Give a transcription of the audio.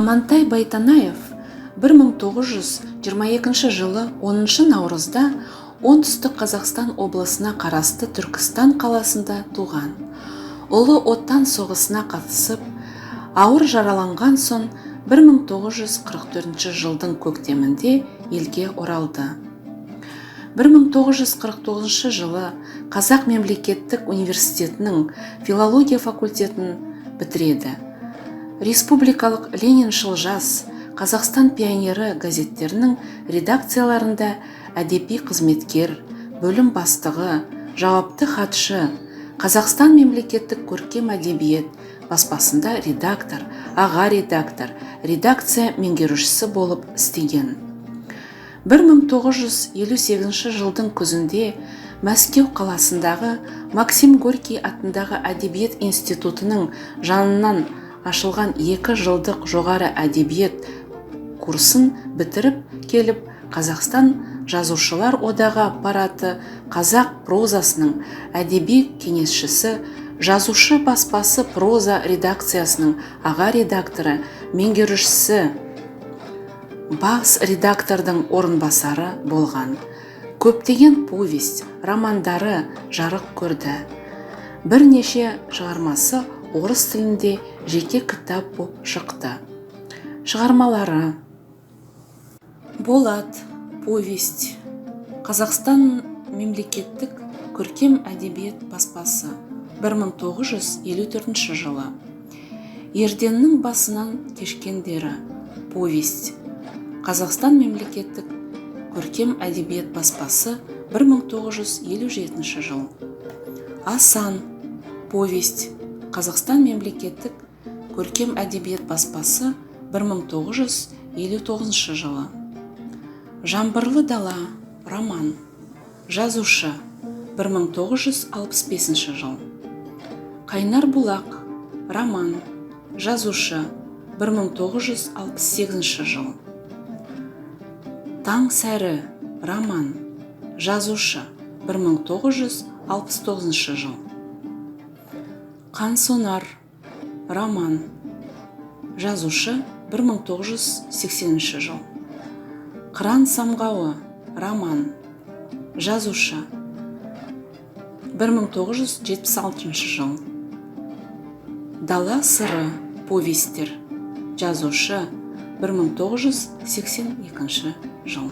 Амантай Байтанаев 1922 жылы 10 наурызда Оңтүстік Қазақстан облысына қарасты Түркістан қаласында туған. Ұлы Отан соғысына қатысып, ауыр жараланған соң 1944 жылдың көктемінде елге оралды. 1949 жылы Қазақ мемлекеттік университетінің филология факультетін бітіреді. Республикалық «Лениншіл жас», «Қазақстан пионері» газеттерінің редакцияларында әдеби қызметкер, бөлім бастығы, жауапты хатшы, Қазақстан мемлекеттік көркем әдебиет баспасында редактор, аға редактор, редакция меңгерушісі болып істеген. 1958 жылдың күзінде Мәскеу қаласындағы Максим Горький атындағы әдебиет институтының жанынан ашылған 2 жылдық жоғары әдебиет курсын бітіріп келіп, Қазақстан Жазушылар одағы аппараты қазақ прозасының әдеби кеңесшісі, «Жазушы» баспасы проза редакциясының аға редакторы, меңгерушісі, бас редактордың орынбасары болған. Көптеген повесть, романдары жарық көрді. Бірнеше шығармасы орыс тілінде жеке кітап боп шықты. Шығармалары: «Болат» повесть, Қазақстан мемлекеттік көркем әдебиет баспасы, 1954 жылы. «Ерденнің басынан кешкендері» повесть, Қазақстан мемлекеттік көркем әдебиет баспасы, 1957 жыл. «Асан» повесть, Қазақстан мемлекеттік көркем әдебиет баспасы, 1959 жылы. «Жаңбырлы дала» роман, жазушы, 1965 жыл. «Қайнар бұлақ» роман, жазушы, 1968 жыл. «Таң сәрі» роман, жазушы, 1969 жыл. «Қансонар» роман, жазушы, 1980 жыл. «Қыран самғауы» роман, жазушы, 1976 жыл. «Дала сыры» повестер, жазушы, 1982 жыл.